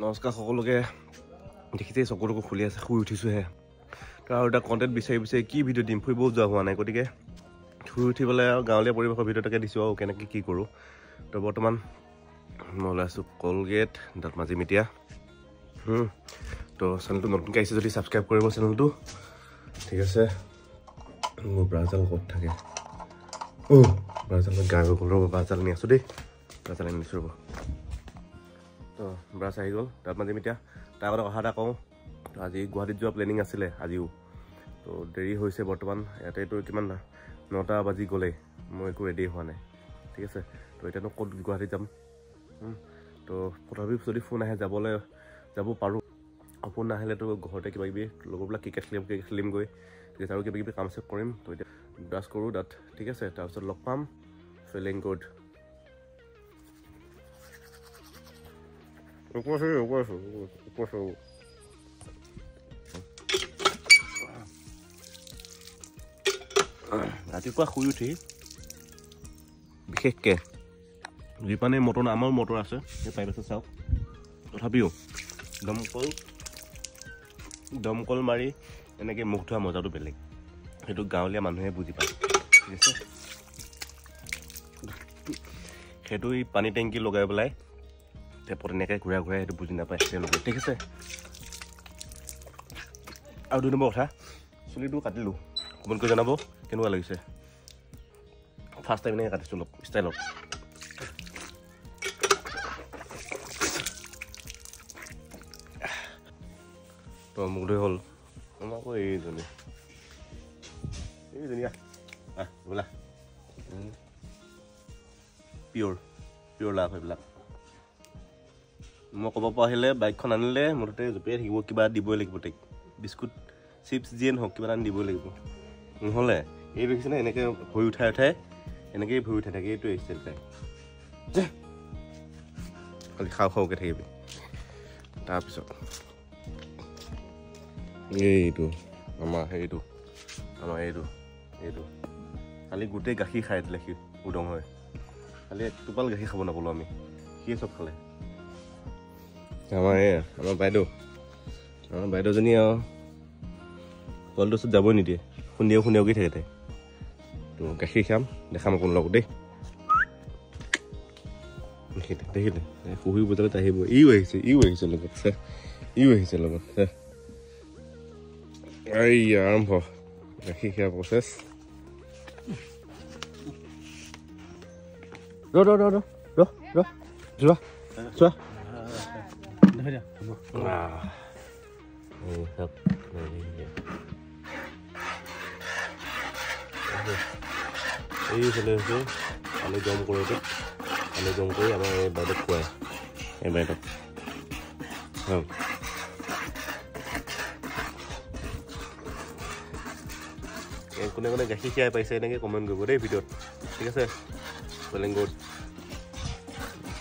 নমস্কাৰ সকলোকে। দেখিছেই চকু খুলি আছে, শুই উঠিছোঁহে। তো আৰু এটা কণ্টেণ্ট বিচাৰি বিচাৰি কি ভিডিঅ' দিম, ফুৰিবও যোৱা হোৱা নাই, গতিকে শুই উঠি পেলাই আৰু গাঁৱলীয়া পৰিৱেশৰ ভিডিঅ'টাকে দিছোঁ আৰু কেনেকৈ কি কৰোঁ। তো বৰ্তমান মই ওলাই আছোঁ কলগেট দাঁত মাজিম এতিয়া। তো চেনেলটো নতুনকৈ আহিছে যদি ছাবস্ক্ৰাইব কৰিব চেনেলটো, ঠিক আছে। মোৰ ব্ৰাছডাল ক'ত থাকে? অ' ব্ৰাছডাল গাই হৈ গ'ল, ৰ'ব ব্ৰাছডাল আনি আছোঁ দেই, ব্ৰাছডাল আনি আনিছোঁ ৰ'ব। তো ব্ৰাছ আহি গ'ল, দাঁত মাজিম এতিয়া। তাৰ আগতে কথা এটা কওঁ, তো আজি গুৱাহাটীত যোৱা প্লেনিং আছিলে আজিও, তো দেৰি হৈছে বৰ্তমান। ইয়াতেতো কিমান 9টা বাজি গ'লেই, মই একো ৰেডি হোৱা নাই, ঠিক আছে। তো এতিয়ানো ক'ত গুৱাহাটীত যাম। তো তথাপিও যদি ফোন আহে যাবলৈ যাব পাৰোঁ, ফোন নাহিলেতো ঘৰতে কিবা কিবি লগৰবিলাক ক্ৰিকেট খেলিম, ক্ৰিকেট খেলিমগৈ, ঠিক আছে। আৰু কিবা কিবি কাম আছে কৰিম। তো এতিয়া ব্ৰাছ কৰোঁ দাঁত, ঠিক আছে, তাৰপিছত লগ পাম। Feeling good. ৰাতিপুৱা শুই উঠি বিশেষকৈ যিমানেই মটৰ, আমাৰো মটৰ আছে, সেই পাইপ আছে চাওক, তথাপিও দমকল মাৰি এনেকৈ মুখ ধোৱা মজাটো বেলেগ, সেইটো গাঁৱলীয়া মানুহে বুজি পায়, ঠিক আছে। সেইটো এই পানী টেংকি লগাই পেলাই টেপত এনেকৈ ঘূৰাই ঘূৰাই সেইটো বুজি নাপায় তেওঁলোকে, ঠিক আছে। আৰু 2 নম্বৰ কথা, চুলিটো কাটিলোঁ, কমেণ্ট কৰি জনাব কেনেকুৱা লাগিছে। ফাৰ্ষ্ট টাইম এনেকৈ কাটিছোঁ অলপ ষ্টাইলত। তো মুখ ধুই হ'ল। আমাৰ আকৌ এইজনী এইজনী আহ বোলা পিয়'ৰ পিয়'ৰ লাভ এইবিলাক। মই ক'ব পৰা আহিলে বাইকখন আনিলে মুঠতে জঁপিয়াই থাকিব, কিবা দিবই লাগিব তাইক, বিস্কুট চিপছ যিয়ে নহওক কিবা এটা আনি দিবই লাগিব, নহ'লে এই দেখিছেনে এনেকৈ ভৰি উঠাই উঠাই এনেকৈয়ে ভৰি উঠাই থাকে, এইটোৱে ষ্টাইল তাই, খালি খাওঁ খাওঁকৈ থাকিবি। তাৰপিছত এইটো আমাৰ হেৰিটো, আমাৰ এইটো এইটো কালি গোটেই গাখীৰ খাই দিলে সি, উদং হৈ কালি এক টোপাল গাখীৰ খাব নাপালোঁ আমি, সিয়ে চব খালে। আমাৰ এই আমাৰ বাইদেউ, আমাৰ বাইদেউজনী আৰু পোৱালিটোৰ ওচৰত যাবই নিদিয়ে, খুন্দিয়াও খুন্দিয়াওকৈ থাকে তাই। তো গাখীৰ খাম, দেখাম আপোনালোকক দেই। দেখিলে দেখিলে শুহি বজাৰত আহিব, ইও আহিছে, ইও আহিছে লগত, ইও আহিছে লগত। এই আৰম্ভ গাখীৰ খোৱা প্ৰচেছ। ৰ ৰ ৰ ৰ ৰ ৰ যোৱা যোৱা। এইফালে হৈছে পানী গৰম কৰোঁ, এইটোত পানী গৰম কৰি আমাৰ এই বাইদেউক খুৱাই, এই বাইদেউক কোনে কোনে গাখীৰ খীৰাই পাইছে এনেকৈ কমেণ্ট কৰিব দেই ভিডিঅ'ত, ঠিক আছে। বেলেংগত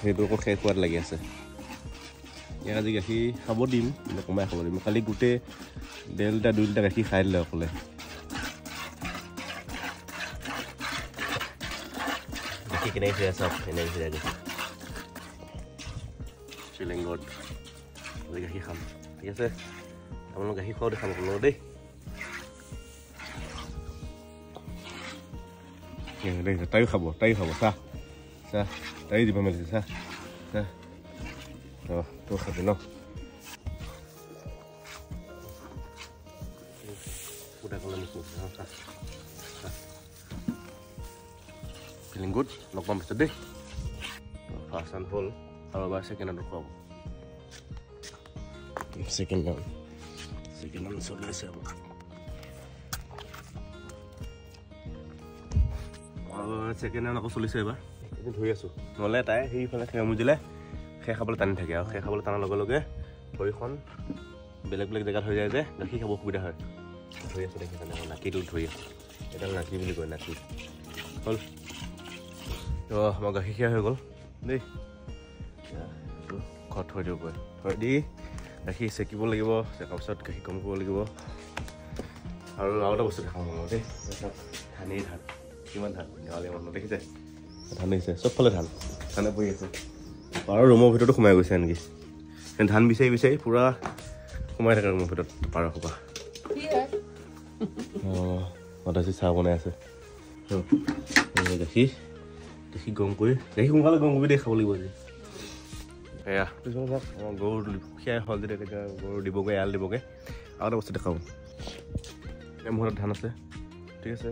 সেইটো আকৌ শেষ হোৱাত লাগি আছে। ইয়াক আজি গাখীৰ খাব দিম, কিন্তু কমাই খাব দিম। কালি গোটেই 1.5 লিটাৰ 2 লিটাৰ গাখীৰ খাই দিলে অকলে। গাখীৰ কেনেকৈ খীৰাই চাওক, এনেকৈ খীৰাই গাখীৰ শ্ৰীলেংগত আজি গাখীৰ খাম, ঠিক আছে। আপোনালোক গাখীৰ খোৱাও দেখাম আপোনালোক দেই। তাইও খাব, তাইও খাব, চাহ চাহ তাইও দিব মেলিছে, চাহ চাহ। অঁ তই খাবি ন? ফিলিং গুড, লগ পাম পিছত দেই। ফাৰ্ষ্ট ৰাউণ্ড হ'ল, আৰু এবাৰ ছেকেণ্ড ৰাউণ্ডত খুৱাব। ছেকেণ্ড ৰাউণ্ড, ছেকেণ্ড ৰাউণ্ড চলি আছে আমাৰ। ছেকেণ্ড ৰাউণ্ড আকৌ চলিছে এবাৰ। এইটো ধৰি আছোঁ, নহ'লে তাই সেইফালে খেৰ মুজিলে খেৰ খাবলৈ টানি থাকে, আৰু খেৰ খাবলৈ টানাৰ লগে লগে ভৰিখন বেলেগ বেলেগ জেগাত হৈ যায় যে গাখীৰ খাব অসুবিধা হয়। ধৰি আছোঁ দেখিছে, নাকিটো ধৰি আছোঁ, এডাল নাকি বুলি কয়, নাকি হ'ল। তো আমাৰ গাখীৰ খীৰা হৈ গ'ল দেই। ঘৰত থৈ দিব, থৈ দি গাখীৰ চেকিব লাগিব, চেকাৰ পিছত গাখীৰ কম কৰিব লাগিব। আৰু আৰু এটা বস্তু দেখাম মই দেই, ধানেই ধান, কিমান ধান গাঁৱলীয়া মানুহ দেখিছে, ধান দেখিছে, চবফালে ধান, ধানে পৰি আছে। আৰু ৰুমৰ ভিতৰতো সোমাই গৈছে আনকি। ধান বিচাৰি বিচাৰি পূৰা সোমাই থাকে ৰুমৰ ভিতৰত পাৰ সোপা। অঁ, মাতাজী চাহ বনাই আছে। গাখীৰ গাখীৰ গৰম কৰি, গাখীৰ সোনকালে গৰম কৰি দেই, খাব লাগিব আজি। এয়া গৰু খিয়াই হ'ল যেতিয়া তেতিয়া গৰু দিবগৈ, এৰাল দিবগৈ। আৰু এটা বস্তু দেখাওঁ, এই মোৰ হাতত ধান আছে, ঠিক আছে।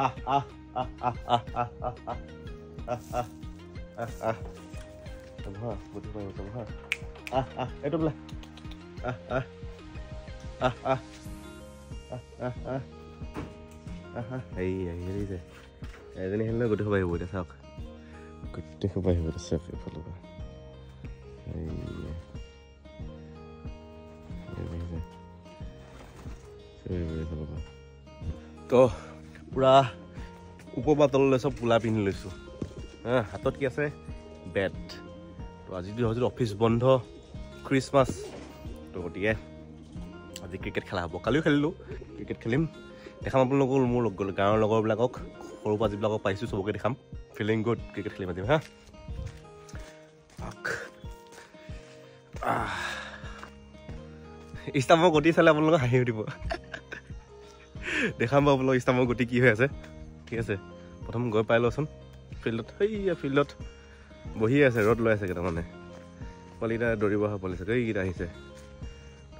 আহ আহ আহ আহ আহ আহ আহ আহ আহ আহ আহ আহ চাব হা, গুটি সোমাই চাব হা। আহ আহ এইটো বোলে আহ আহ আহ আহ আহ আহ আহ আহ আহ এই আহি আহিছে এজনী আহিলে গোটেই সোপা আহিব এতিয়া চাওক, গোটেই সোপা আহিব এতিয়া চাওক এইফালৰ পৰা। তো পূৰা ওপৰ পৰা তললৈ চব কোলা পিন্ধি লৈছোঁ। হা, হাতত কি আছে? বেট। তো আজি যিহেতু অফিচ বন্ধ, খ্ৰীষ্টমাছ, তো গতিকে আজি ক্ৰিকেট খেলা হ'ব। কালিও খেলিলোঁ, ক্ৰিকেট খেলিম, দেখাম আপোনালোকৰ মোৰ গাঁৱৰ লগৰবিলাকক, সৰুৰ পৰা যিবিলাকক পাইছোঁ চবকে দেখাম। ফিলিং গুড, ক্ৰিকেট খেলিম আজি। হা, ইষ্টামৰ গতি চালে আপোনালোকৰ হাঁহি উঠিব। দেখাম বাৰু আপোনালোক ইষ্টামৰ গতি কি হৈ আছে। ঠিক আছে, প্ৰথম গৈ পাই লওঁচোন ফিল্ডত। সেইয়া ফিল্ডত বহি আছে, ৰ'দ লৈ আছে কেইটামানে, পোৱালিকেইটা দৌৰিব অহা পোৱালি চাগে এইকেইটা আহিছে।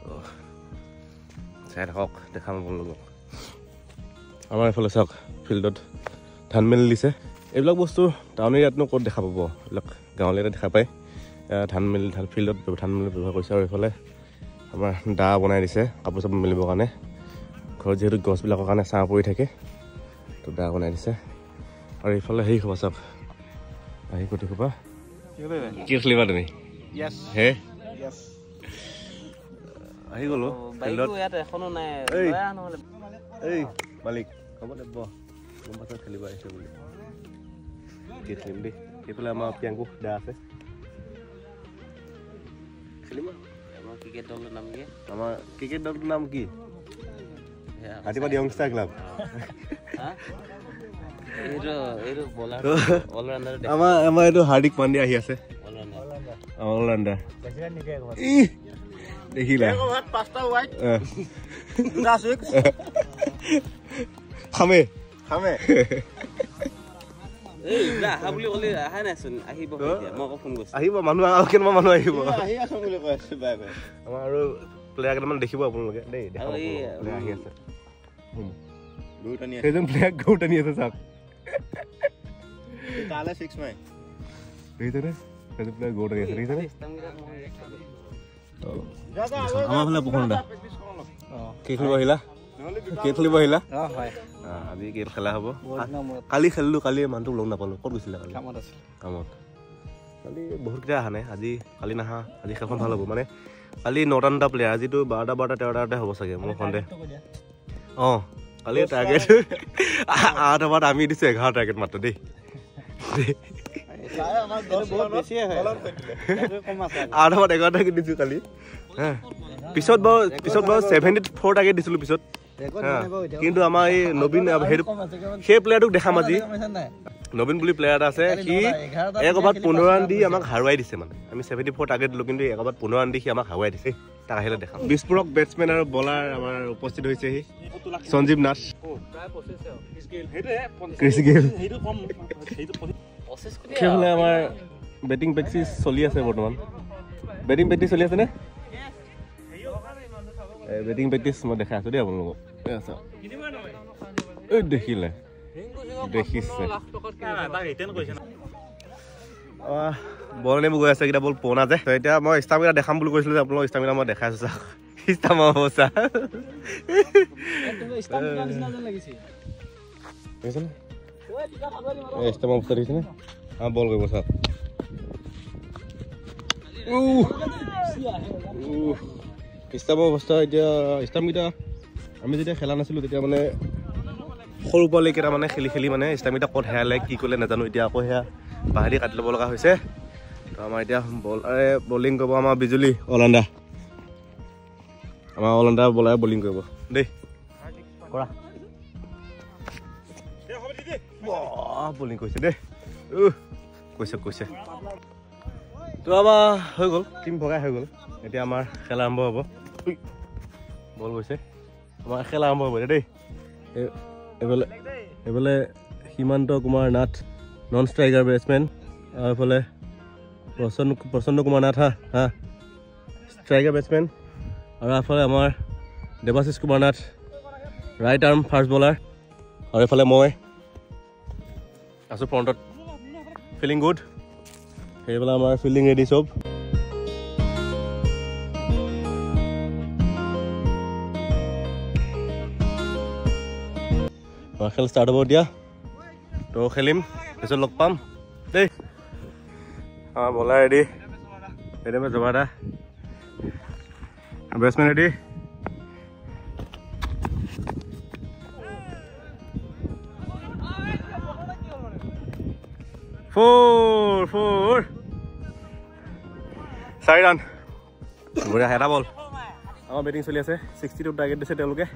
তো চাই থাকক, দেখাম আপোনালোকক। আমাৰ এইফালে চাওক, ফিল্ডত ধান মেলি দিছে। এইবিলাক বস্তু টাউন এৰিয়াতনো ক'ত দেখা পাব, এইবিলাক গাঁৱলীয়াতে দেখা পায়। ধান মেলি, ধান ফিল্ডত ধান মেলি ব্যৱহাৰ কৰিছে। আৰু এইফালে আমাৰ দা বনাই দিছে কাপোৰ চাপোৰ মেলিবৰ কাৰণে, ঘৰত যিহেতু গছবিলাকৰ কাৰণে ছাঁ পৰি থাকে, তো দা বনাই দিছে। আৰু এইফালে হেৰি সোপা চাওক, আহি গোটেই সোপা। কি খেলিবা তুমি? হে, আহি গ'লো ফিল্ডত। এই মালিক হ'ব দে, বহ, গম পাইছ খেলিব আহিছে বুলি। কি খেলিম দেই। সেইফালে আমাৰ প্ৰিয়াংকু দা আছে, খেলিম। আমাৰ ক্ৰিকেট দলটোৰ নাম কি? আমাৰ ক্ৰিকেট দলটোৰ নাম কি? হাতীপাত য়ংষ্টাৰ ক্লাব। আমাৰ এইটো হাৰ্দিক পাণ্ডিয়া আহি আছে, অলৰাউণ্ডাৰ। দেখিলা খামে খামে আহিব মানুহ, আৰু কেইটামান মানুহ আহিব। আমাৰ আৰু প্লেয়াৰ কেইটামান দেখিব আপোনালোকে দেই, আহি আছে। সেইজন প্লেয়াৰ গৰু টানি আছে চাওক, দেখিছেনে? সেইজন প্লেয়াৰ গৰু টানি আছে, দেখিছেনে? আমাৰ ফালে প্ৰসন্ন দা কি খেলিব আহিলা? কি খেলিব আহিলা? আজি ক্ৰিকেট খেলা হ'ব। কালি খেলিলোঁ, কালি মানুহটোক লগ নাপালোঁ। ক'ত গৈছিলে কালি? কামত। কালি বহুতকেইটা অহা নাই আজি, কালি নাহা। আজি খেলখন ভাল হ'ব, মানে কালি 9টা 9টা প্লেয়াৰ, আজিতো 12টা 12টা 13টা হ'ব চাগে মোৰ সন্দেহ। অঁ, কালি টাৰ্গেট 8 অভাৰত আমি দিছোঁ 11 টাৰ্গেট মাত্ৰ দেই। 8 অভাৰত 11 টাৰ্গেট দিছোঁ কালি। পিছত বাৰু 74 টাৰ্গেট দিছিলোঁ পিছত। কিন্তু আমাৰ এই নবীন, সেই প্লেয়াৰটোক দেখাম আজি। নবীন বুলি প্লেয়াৰ এটা আছে, সি 1 অভাৰত 15 ৰান দি আমাক হাৰুৱাই দিছে। মানে আমি 74 টাৰ্গেট দিলোঁ, কিন্তু 1 অভাৰত 15 ৰান দি সি আমাক হাৰুৱাই দিছে। তাক আহিলে দেখাম। বিস্ফোৰক বেটছমেন আৰু বলাৰ আমাৰ উপস্থিত হৈছেহি, সঞ্জীৱ নাথ। সেইফালে আমাৰ বেটিং প্ৰেক্টিচ চলি আছে বৰ্তমান। বেটিং প্ৰেক্টিচ চলি আছেনে? বেটিং প্ৰেক্টিচ মই দেখাই আছোঁ দেই আপোনালোকক। এই দেখিলে, দেখিছে বল আনিব গৈ আছে, এইকেইটা বল পুৰণা যে। এতিয়া মই ষ্টাম্পকেইটা দেখাম বুলি কৈছিলোঁ যে আপোনালোক, ষ্টাম্পকেইটা মই দেখাই আছোঁ। চাওক ষ্টাম্পৰ অৱস্থা দেখিছেনে? ষ্টাম্পৰ অৱস্থা দেখিছেনে? বল কৰিব চাওক। ষ্টাম্পৰ অৱস্থা এতিয়া, ষ্টাম্পকেইটা আমি যেতিয়া খেলা নাছিলোঁ তেতিয়া মানে সৰু পোৱালিকেইটা মানে খেলি খেলি মানে ষ্টাম্পকেইটা ক'ত হেৰালে কি কৰিলে নাজানো। এতিয়া আকৌ সেয়া বাঁহেদি কাটি ল'ব লগা হৈছে। তো আমাৰ এতিয়া বলাৰে বলিং কৰিব, আমাৰ বিজুলী অলৰাউণ্ডাৰ, আমাৰ অলৰাউণ্ডাৰ বলাৰে বলিং কৰিব দেই। কৰা বলিং কৰিছে দেই, কৈছে কৈছে। তো আমাৰ হৈ গ'ল, টিম ভগাই হৈ গ'ল। এতিয়া আমাৰ খেল আৰম্ভ হ'ব। বল গৈছে, আমাৰ খেল আৰম্ভ হ'ব দেই। এইফালে Simanta Kumar Nath non striker batsman, আৰু এইফালে প্ৰসন্ন কুমাৰ নাথ হা হা ষ্ট্ৰাইকাৰ বেটছমেন, আৰু এফালে আমাৰ Debashish Kumar Nath right arm fast bowler, আৰু এইফালে মই আছোঁ ফ্ৰণ্টত ফিলিং গুড। সেইফালে আমাৰ ফিল্ডিং ৰেডি চব। খেল ষ্টাৰ্ট হ'ব এতিয়া, তো খেলিম, পিছত লগ পাম দেই। আমাৰ বলাৰ ৰেডি, ৰেডি জবা দা, batsman ready. Four four 4 run, বঢ়িয়া এটা বল। আমাৰ বেটিং চলি আছে, 62 টাৰ্গেট দিছে তেওঁলোকে,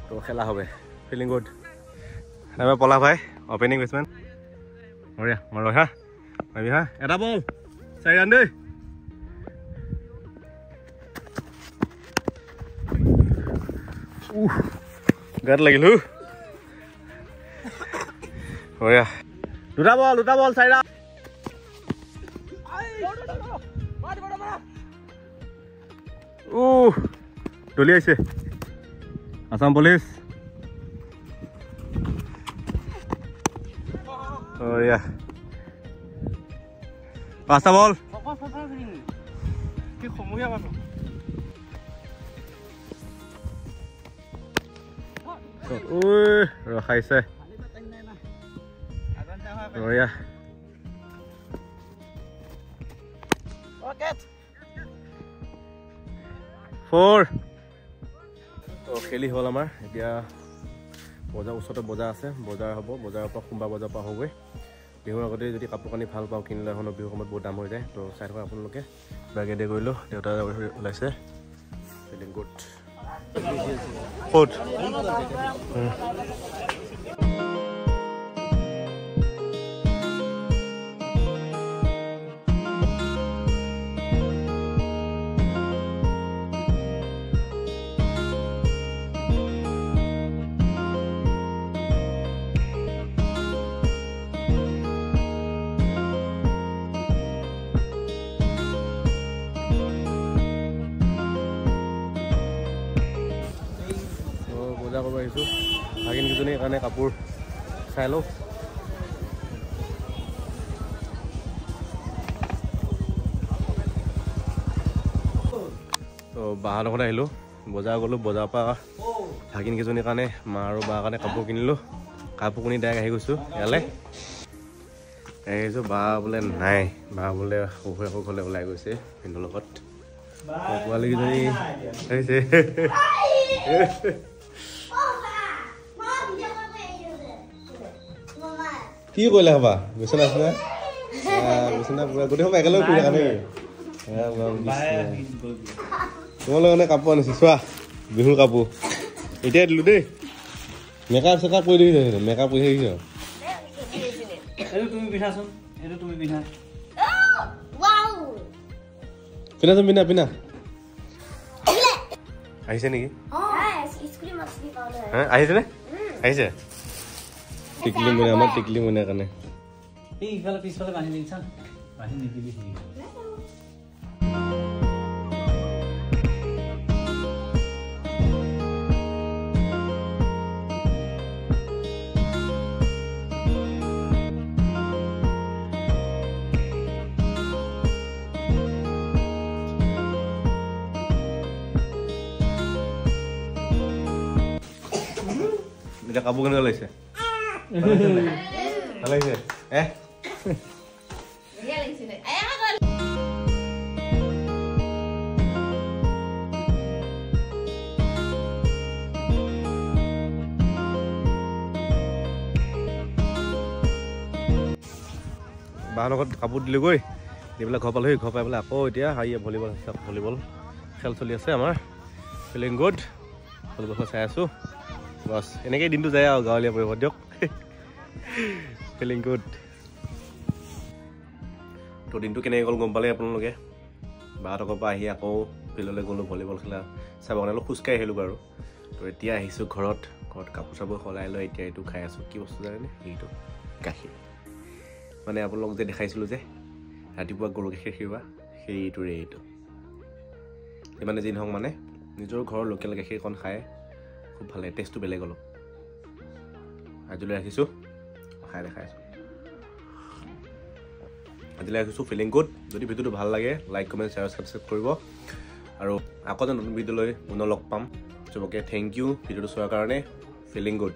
তো খেলা হবে। Feeling good. এবাৰ পলা ভাই অপেনিং বেটছমেন, বঢ়িয়া মাৰ হা মাৰিবি হা। এটা বল 4 ৰান দেই। গাত লাগিল হু, বঢ়িয়া। দুটা বল 4 ৰান। দলিয়াইছে আছাম পুলিচ। বঢ়িয়া, 5টা বল। ৰখাইছে, বঢ়িয়া। ফ'ৰ। তো খেলি হ'ল আমাৰ। এতিয়া বজাৰ, ওচৰতে বজাৰ আছে, বজাৰ হ'ব, বজাৰৰ পৰা সোমবাৰ বজাৰৰ পৰা আহোঁগৈ। বিহুৰ আগতে যদি কাপোৰ কানি ভাল পাওঁ কিনি লৈ আহোঁ, বিহুৰ সময়ত বহুত দাম হৈ যায়। তো চাই থাকক আপোনালোকে। বেগ ৰেডি কৰিলোঁ, দেউতা ওলাইছে। Feeling good. ক'ত বজাৰ কৰিব আহিছোঁ ভাগিনকেইজনীৰ কাৰণে কাপোৰ চাই লওঁ। তো বাহঁতৰ ঘৰত আহিলোঁ, বজাৰ গ'লোঁ, বজাৰৰ পৰা ভাগিনকেইজনীৰ কাৰণে মা আৰু বাৰ কাৰণে কাপোৰ কিনিলোঁ। কাপোৰ কিনি ডাইৰেক্ট আহি গৈছোঁ ইয়ালৈ। আহিছোঁ, বা বোলে নাই, বা বোলে শহুৱেকৰ ঘৰলৈ ওলাই গৈছে ভিনদেউৰ লগত। পোৱালীকেইজনী আহিছে। কি কৰিলে হবা বিচনা চিচনা বিচনা পুৰা গোটেই সময় একেলগে শুই থাকা নেকি? তোমালোকে মানে কাপোৰ আনিছোঁ চোৱা, বিহুৰ কাপোৰ এতিয়াই দিলোঁ দেই। মেকআপ চেকআপ কৰি দিছে, মেকআপ কৰি থাকিছ। পিন্ধাচোন, পিন্ধা পিন্ধা। আহিছে নেকি? আহিছেনে? আহিছে। টিকলি মইনা, আমাৰ টিকলি মইনাৰ কাৰণে। এতিয়া কাপোৰ কেনেকুৱা লাগিছে? ভাল লাগিছে? বাহঁতৰ লগত কাপোৰ দিলোগৈ, দি পেলাই ঘৰ পালোহি। ঘৰ পাই পেলাই আকৌ এতিয়া হেৰি ভলীবল, ভলীবল খেল চলি আছে আমাৰ। ফিলিং গুড, ভলীবল খেল চাই আছোঁ। বাছ এনেকেই দিনটো যায় আৰু গাঁৱলীয়া পৰিৱেশত দিয়ক। Feeling good. তো দিনটো কেনেকৈ গ'ল গম পালে আপোনালোকে। বাহঁতৰ পৰা আহি আকৌ ফিল্ডলৈ গ'লোঁ, ভলীবল খেলা চাব কাৰণে অলপ খোজকাঢ়ি আহিলোঁ বাৰু। তো এতিয়া আহিছোঁ ঘৰত, ঘৰত কাপোৰ চাপোৰ সলাই লৈ এতিয়া এইটো খাই আছোঁ। কি বস্তু জানেনে? এইটো গাখীৰ, মানে আপোনালোকক যে দেখাইছিলোঁ যে ৰাতিপুৱা গৰু গাখীৰ খিৰোৱা, সেইটোৰে এইটো। মানে যি নহওক মানে নিজৰ ঘৰৰ লোকেল গাখীৰকণ খাই খুব ভাল লাগে, টেষ্টটো বেলেগ অলপ। আজিলৈ ৰাখিছোঁ, খাই দেখাই আছোঁ। আজিলৈ ৰাখিছোঁ, ফিলিং গুড। যদি ভিডিঅ'টো ভাল লাগে লাইক, কমেণ্ট, শ্বেয়াৰ, ছাবস্ক্ৰাইব কৰিব। আৰু আকৌ এটা নতুন ভিডিঅ' লৈ পুনৰ লগ পাম। চবকে thank U ভিডিঅ'টো চোৱাৰ কাৰণে। Feeling good.